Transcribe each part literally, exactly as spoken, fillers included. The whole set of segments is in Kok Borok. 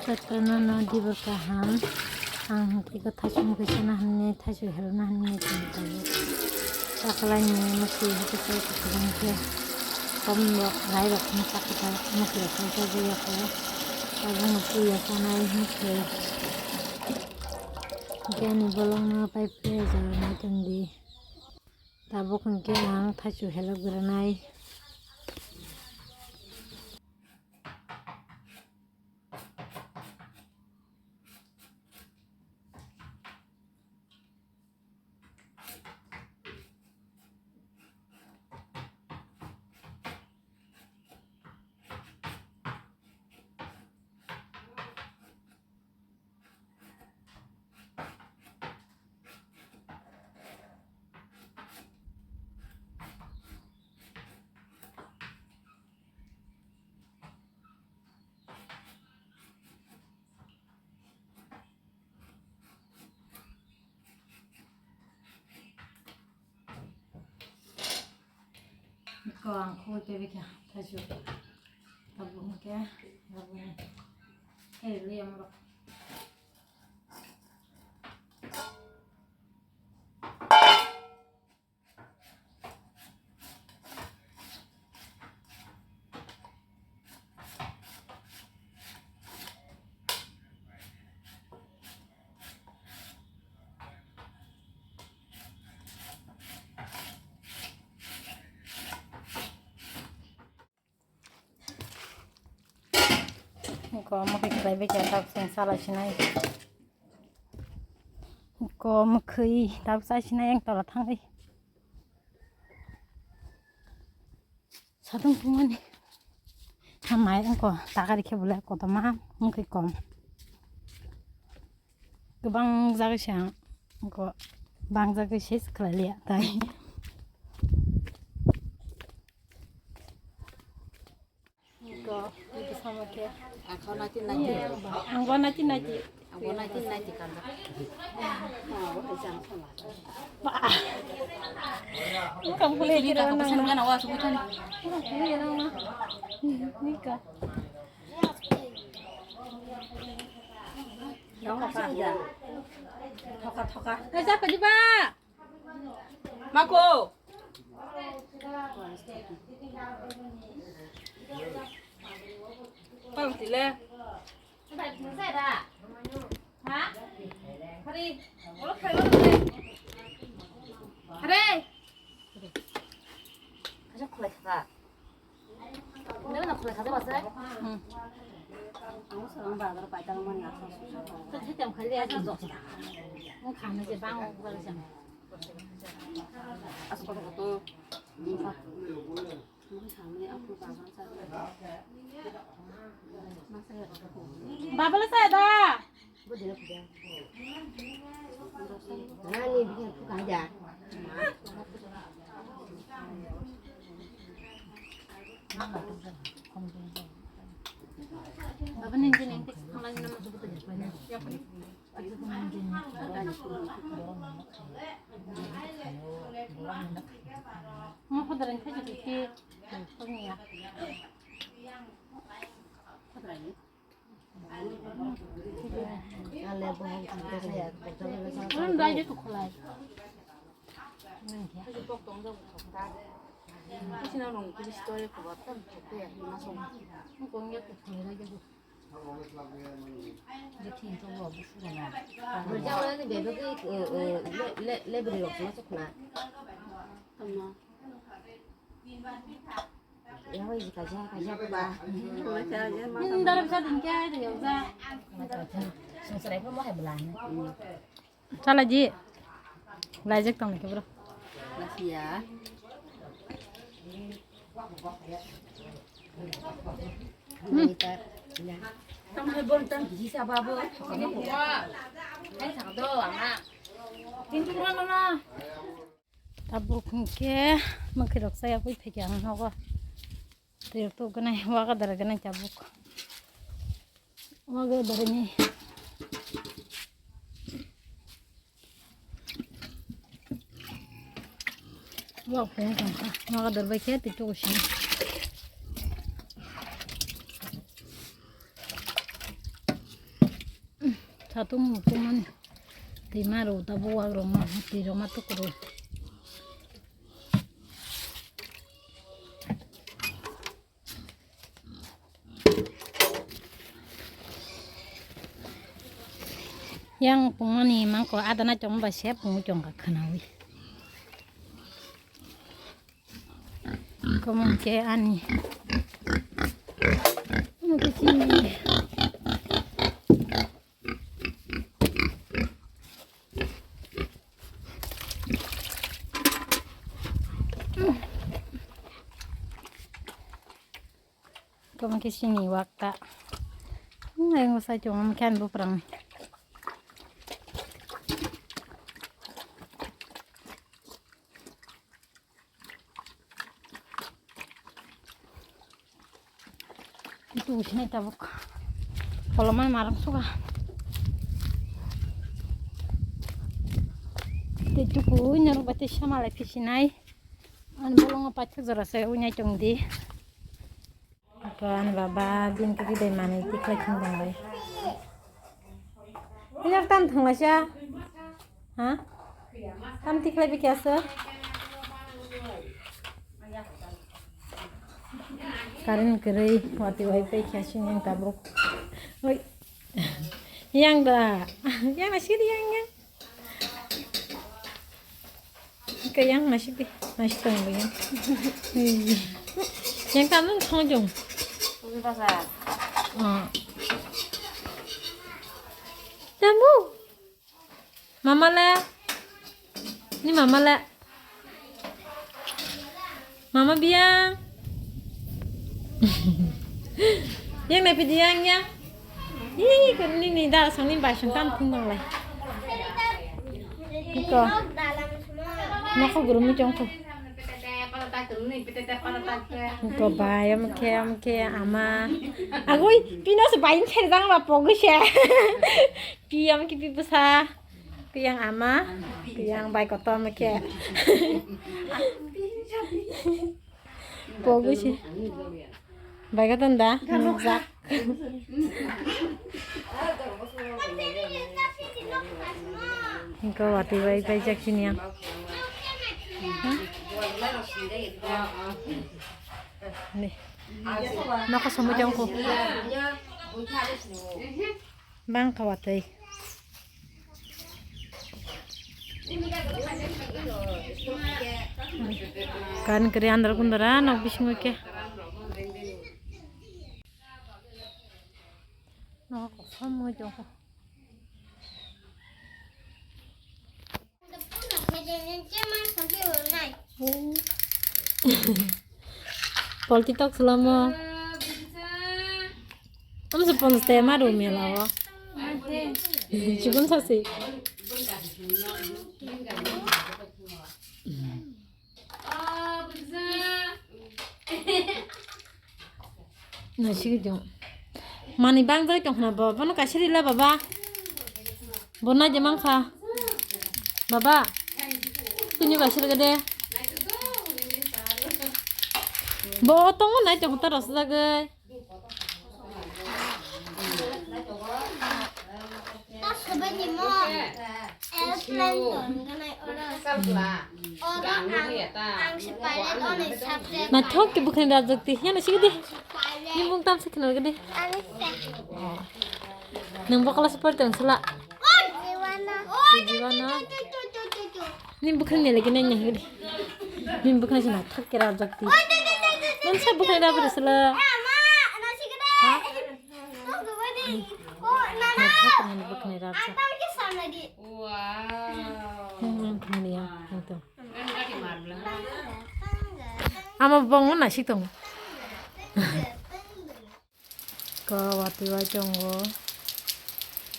Takhwlano no dibo kaham. Ang hwnkhe khe thaichuk mukhui sana hwnwi, thaichuk helna hwnwi tong tongo. Takhwlaini mukhui hwnkhe tei kwthwng khe kom rok, rai rok hwnwi chakha ta mukhui rok khe jagwi ya khe. Tabukno puya sanai mukhui. Hwnkhe ani bolongno pai phre jornai tongdi. Tabuk hwnkhe ang thaichuk helok granai. Ko ang kho te bikha thaichuk. Tabuk hwnkhe tabuk hwnkhe. Hei, liyam rok. Ko mokhe khlai bai kha, tabuk chwng chala sinai. Ko mokhe tabuk cha sinai, ang tola thangwi. Satung tungmani. Hamai ang ko takari khe bole kotorma mokhe kom. Kwbang jagwi se ang ko bang jagwi se khlai liya tai. Ko, ito sama ke. Ang ko nati nati. Ang ko nati nati. Ang ko nati nati kanda. Ba. Ang kam kule kira nang. Sana wala subutan. Kule kira nang. Nika. Thoka thoka. Thoka thoka. Aja ko diba. Mako. Pang tile. Ha? Hari. Hari. Kaja khulai kha. Nang na khulai kha ba se? Hmm. Ang sarang bazar pai tang mani asa. Khe tem khali asa jok. Ang khana je bang ko sam. As ko ko to. Ang khana aku bazar sa. Masa ya. Babala sa da. Nani bini phuka haja. Baba nini nini thanglai nini nama sugu tanya. Mo khodaran khaji kiki. Tongya. Khodaran. Chala ji. Laijak tong khe bro. Lasia. Hmm. Tong hai bon tang ji sa babo. Hai sa do ama. Tin tu na na. Tabuk hwnkhe mwkhwirok chaya pui phaikha ang nogo. Twi rok tubganai wagadar ganai tabuk. Wagadar ni. Wak phung tongkha. Wagadar bai khe twi tugu sini. Tatung mutung mani. Twi ma rw tabuk wak rw ma, twi rw ma tukuru. Yang pungmani mangko adana chong bai se pungwi chong kha khwnawi. Komon ke ani. Ano ke sini. Komon ke sini wakta. Ayang usai chong khan buprang. Itu sini tabuk. Kalau mana marang suka. Itu ku nyaruk bati sama lagi sinai. An bolong apa tu jora saya punya cong di. Kon baba din kiki dai manwi tikhlai thung tong bai. Inar tam thung laisa? Ha? Tam tikhlai bikya so? Current kwrwi watwi wai pai kha sini yang tabuk. Oi. Yang da. Yang na sidi yang yang. Kayang masih deh, masih tong yang. Yang kamu thong jong. Ubi pasar. Oh. Jambu. Mama le. Ni mama le. Mama biang. Yang napi diang yang. Ih, kan ni ni dah sang ni bai sang tam thung dong lai. Iko. Nokho gurumi chong ko. Iko bai am khe am khe ama. Agoi pino se bai khe dang ba pogoi se. Pi am khe pi bwsa. Kiyang ama, kiyang bai kotor mekhe. Pogu si. Bai kotor da, nukjak. Hingke watwi bai paijak sini ang. Ni. Nokha somoi tongkho. Bang kha watwi. Kan kri andar kundara nok bisingo khe. Nok somoi tongkho. Polti tok selama. Am se pon ste ma ru me la wa. Chikun sa si. Naisik jong. Mani bang jai tong khna bo, bono kaisa rila baba. Bo nai je mang kha. Baba. Tini kaisa rila de. Bo tongo nai tong ta ros jagai. Naithok khe bwkhani rajak ti. Yano sigidi. Ni bung tam se khna gidi. Nang bo class por tong sala. Jiwana. Ni bwkhani lagi nai nai gidi. Ni bwkhani sina thak khe rajak ti. Nang sa bwkhani rajak sala. Ha? Naithok khe nang bwkhani rajak. Nang bwkhani ya, nang to. Ama bong na si tong. Ko watwi wai tongo.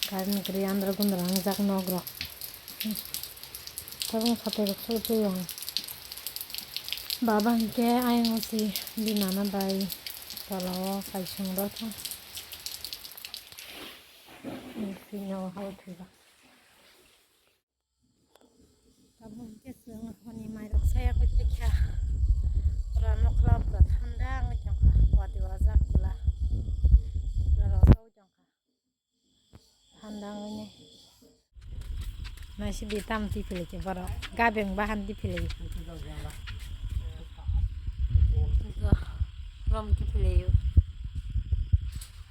Current kwrwi andra gundra wngjak nok rok. Tabuk khatai rok soi twi ang. Baba hinkhe ayang si bimana bai tola o kaisong rw thang. Bini o hai thwijak. Tabuk hwnkhe chwng hwnwi mairok saya khe paikha. Pura nokla pura thanda wngwi tongkha, watwi wajak pula. Pura rosoi tongkha. Thanda wngwi nai. Nasi di tam ti philai khe borok. Gabeng bahan ti philai. Rom ti philai.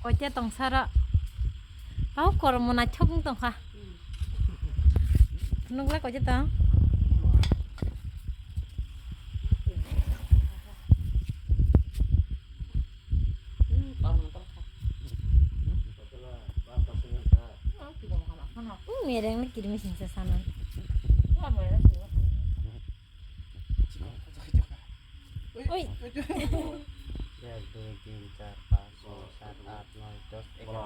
Koite tong sara. Pau kormo na thok tong kha. Nukla koite tong. Hmm, mereng ni kirimi singsa sana. Oi. এক, দুই, তিন, চার, পাঁচ, ছয়, সাত, আট, নয়, দশ, এগারো।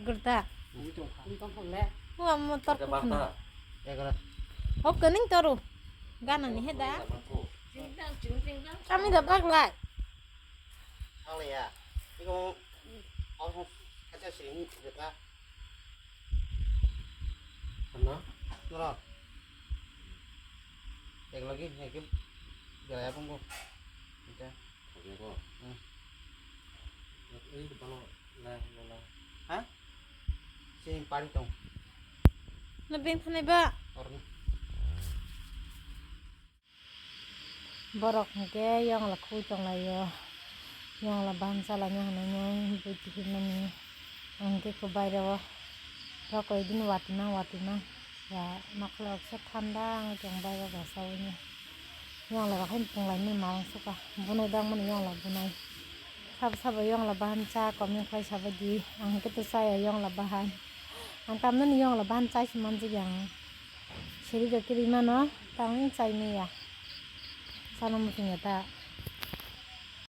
Gurta. Amo tor kukhna. এগারো. Hop kaning toru. Gana ni heda. Kami da baglai. Ang ya. Iko, oh, kata sini, kata. Sana? Nora. Ek lagi, ek belai apa ko? Ita. Oke ko. Hmm. Ini depan lo, lah, lo, lah. Hah? Sini pari tong. Lebeng thanai ba. Orni. Borok hwnkhe yongla khui tonglaio, yongla bahan chalaina hwnwi bui tihimani. Ang hwnkhe khe baireo rokoi bini watwi mang watwi mang ya nokholok se thanda wngwi tong baireo rwchapwi. Yongla rok haino punglaimani ma wngsukha, bunai bangmani yongla bunai. Sabo sabo yongla bahan cha comment khlai sabaidi, ang hwnkhe to chaya yongla bahan. Ang tamnani yongla bahan chai se manjak ya ang. Siri rok kiri mano, tang chai maya. Chana muchung ya ta.